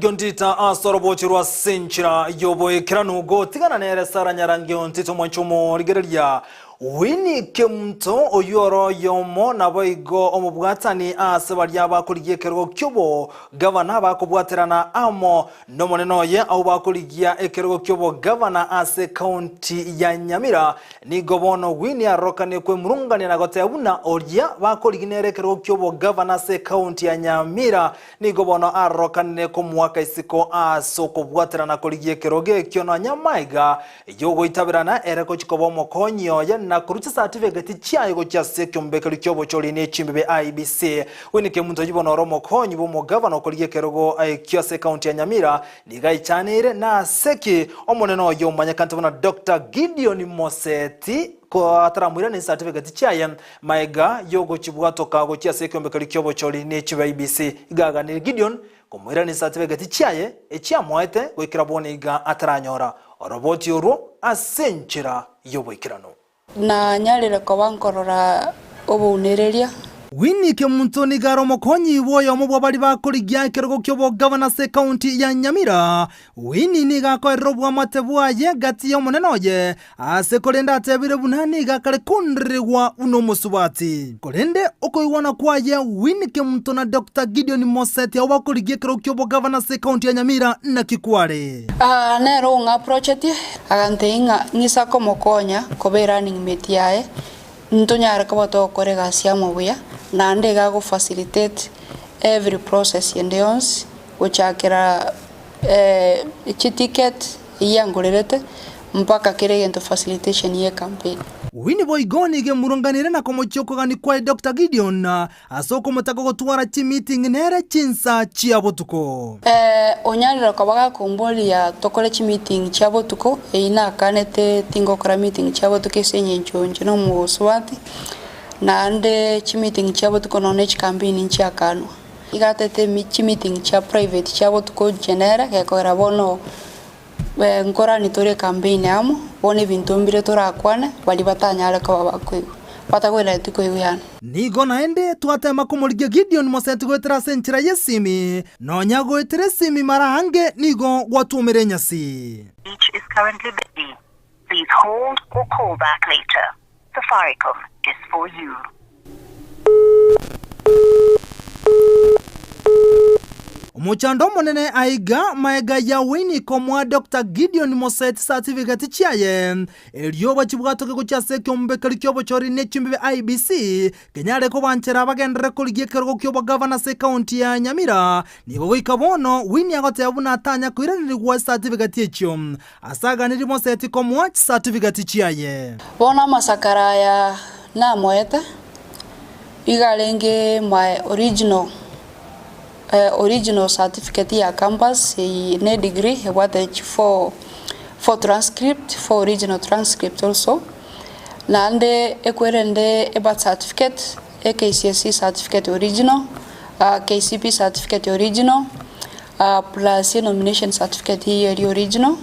Giontita ase orobochi rwa senchera y'oboikeranu gotigana nere Sara Nyarangiontita omwanchi omorigereria Winnie Kemunto oyio ore oyomo naboigo omobwatani ase baria bakorigia ekerogo ki'obo gavana bakobwaterana amo nomonene oye abwo bakorigia ekerogo ki'obo gavana ase ekaunti ya Nyamira Nigo bono Winnie arorokanie kwemurungania na goteba buna oria bakorigia nere ekerogo ki'obogavana ase ekaunti ya Nyamira Nigo bono arorokanire komoaka isiko ase okobwaterana korigia ekerogo ekio nonya amaiga y'ogoitaberana ere gochia koba omokonyi oye na korua chisatifigeti chiaye gochia ase ekiombekerio ki'obochori ne chimbibe IEBC. Winnie Kemunto oyio bono ore omokonyi bw'omogavana okorigia ekerogo ekio ase ekaunti ya Nyamira nigo aichaneire nase ki omonene oyio omanyekanete buna Doctor Gideon Moseti ko ataramoirania chisatifigeti chiaye Maega y'ogochibwatoka gochia ase ekeombe keria ki'obochori ne chibe IEBC, iga aganirie Gideon komoirania chisatibegeti chiaye echiamoete goikera bono iga ataranyora oroboti orwo ase enchera y'oboikeranu. Nanyarire koba nkorora obounereria. Winnie Kemunto nigo are omokonyi bw'oyomo bw'abaria bakorigia ekerogo ki'obogavana ase ekaunti ya Nyamira. Winnie nigo akoerera oboamate bwaye gati y'omonene oye Aase korende atebire buna nigo akare kondererigwa buna omosubati. Korende okoigwana kwaye Winnie Kemunto na Doctor Gideon Moseti abwo bakorigia ekerogo ki'obogavana ase ekaunti ya Nyamira naki kware. Aa nere ong'aprochetie, agantebia ng'a ng'isa komokonya koba erunning mate yaye, ntonyare koba togokora egasi amo buya, naende iga ago facilitate every process ende yonsi, gochakera chiticket eyio angorerete mpaka kera egento facilitation ye campaign. Winnie boigo nigo emuronganire na komochia okogania kwaye Doctor Gideon ase okomotaka gotwara chimeeting nere chinsa chia botuko. Onyarire koba gakomboria tokore chimeeting chia botuko, eyio nakanete tingokora meeting chia botuko ase eng'encho inche nomosubati, naende chimeeting chia botuko nonya ne chicampaign nchiakanwa. Iga atete chimeeting chia private chia botuko inche nere, gekogera bono nkorani tore ecampaign amo, bono ebinto mbire torakwane, baria batanyare koba bakoigwa, batagwenereti koigwa yaani. Nigo naende twatema komorigia Gideon moseti goetera ase enchera y'esimi, nonya goetera esimi mara aange nigo gwatwomire enyasi. Each is currently busy. Please hold or call back later. Safaricom is for you. Omochando omonene aiga maega ya Winnie komoa Doctor Gideon Moseti certificate chiaye erio bachibwatoke gochia ase ekeombe keria kiobochori ne chimbibe IEBC kenyare kobanchera bagenderere korigia ekerogo kiobogavana ase ecounty ya Nyamira nigo goika bono Winnie agoteba buna atanya koiranerigwa certificate echio Ase aganirie Moseti komoa chisatifigati chiaye. Bono amasakara aya namoete, iga arenge my original original certificate ya campus eye ne degree ebwate chi four four transcript, four original transcript also, naende ekwerende e birth certificate, e KCSE certificate original, KCPE certificate original, Plus enomination certificate eyio eria original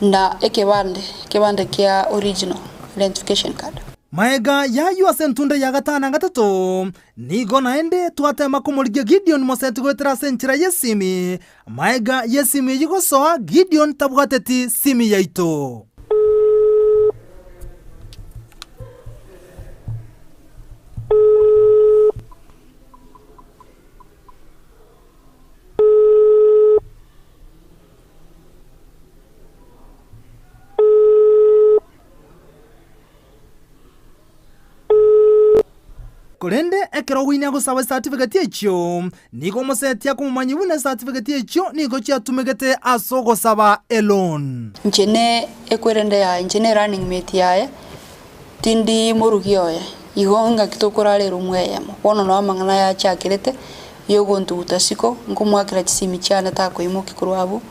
na ekebande, ekebande kia original identification card. Maega y'ayio ase entunda ya gatano na gatato, nigo naende twatema komorigia Gideon moseti goetera ase enchera y'esimi. Maega y'esimi eyio gosoa, Gideon tabwateti simi yaito. Korende ekero Winnie agosaba chisatifigeti echio, nigo omoseti akomomanyia buna chisatifigeti echio nigo chiatumegete ase ogosaba eloan. Inche ne ekwerende yaye, inche ne running mate yaye, tindi morugi oye, igo ngaki tokorara eroom eyemo. Bono noo amang'ana aya achakerete, yogontuguta siko, nkomoakera chisimi chiane takoimokia korwa abwo,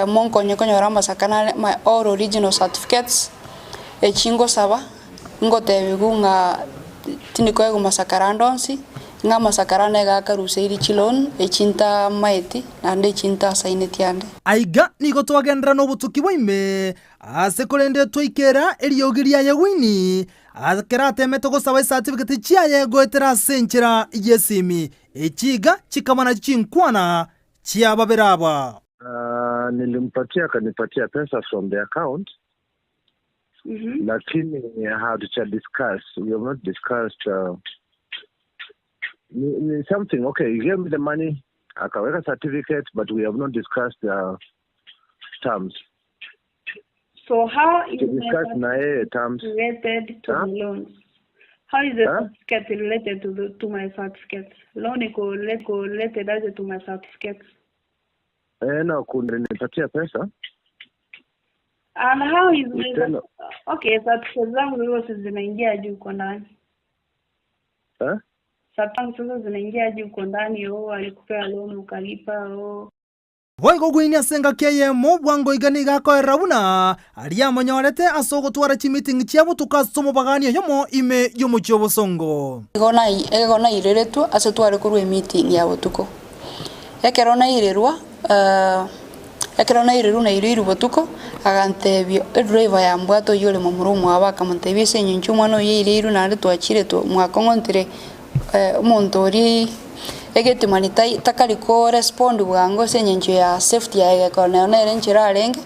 monkonye konyora amasaka nare my all original certificates, echi ngosaba, ngotebiwu ng'a tindi koegwa masakara ande onsi, ng'a amasakara ane iga akaruseirie chiloan, echi ntamaeti, naende echi ntasaineti ande. Aiga nigo twagenderera nobotuki bwa ime, Aase korende twaikera eriogi riaye Winnie, ekero atemete gosaba esatifiketi chiaye goetera ase enchera y'esimi. Echi iga chikaba nachio chinkwana. Chiababere aba. Nilimpatia akanipatia pesa from the account lakini hatuja discuss we have not discussed uh, ni, ni something okay he gave me the money akaweka certificate but we have not discussed uh, terms So how is to my discuss na yeye terms related to Huh? the loans? How is the Huh? certificate related to the to my certificate? Loan iko iko related aje to my certificate? eh, no kunipatia pesa And how is my Tena- okay, certificate zangu hizo si zinaingia juu huko ndani. eh? Certificate sasa zinaingia juu huko ndani, oh alikupea loan ukalipa, oh Boigo ogweinia ase engaki eyemo bwango iga nigo akoerera buna aria amonyorete ase ogotwara chimiting chia botuko ase omobagani oyomo ime y'omochie obosongo. Igo nai igo naireretwe ase tware korwa emeeting ya botuko. Ekero nairerwa ekero nairerwa naireirwe botuko, agantebia edriver yambwate oywo ore momura omwabo akamotebia ase eng'encho omwana oyo aireirwe naende twachire twa mwakong'ontire omonto oria egetimani tai takari ko respond bwango ase eng'encho ya safety yaye gekora nero nere enchera arenge,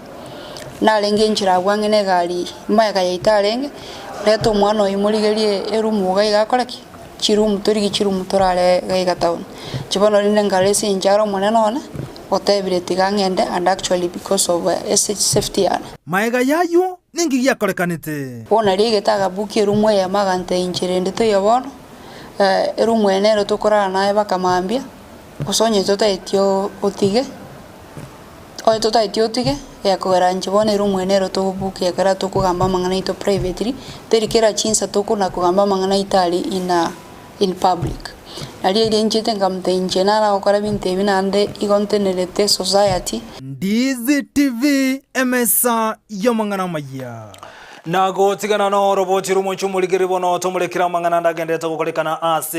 narenge enchera abwo ang'e na egari mayega yaito arenge, reta omwana oyio morigerie eroom iga iga akore ki? Chiroom torigie chiroom torare iga iga town. Inche bono rende nkare ase eng'encho are omonene one, otebire tiga ng'ende and actually because of ase safety yane. Maega y'ayio ninki giakorekanete? Bono nario aigete agabukia eroom eyemo agantebia inche rende toiyo bono, eroom eye nero tokorara naye mpaka mambia, gose onye totaeti otige, onye totaeti otige, gekogera inche bono eroom eye nero togobukia ekero tokogamba amang'ana aito privately, teri kera chinsa tokona kogamba amang'ana aito aria in a in public. Nario erio inchete nkamotebia inche naragokora ebinto ebi naende igo ntenerete esociety. Ndizi TV, emesa y'amang'ana amaya. Na gotigana noroboti rw'omochie omorigeri bono tomorekere amang'ana ande agenderete gokorekana ase.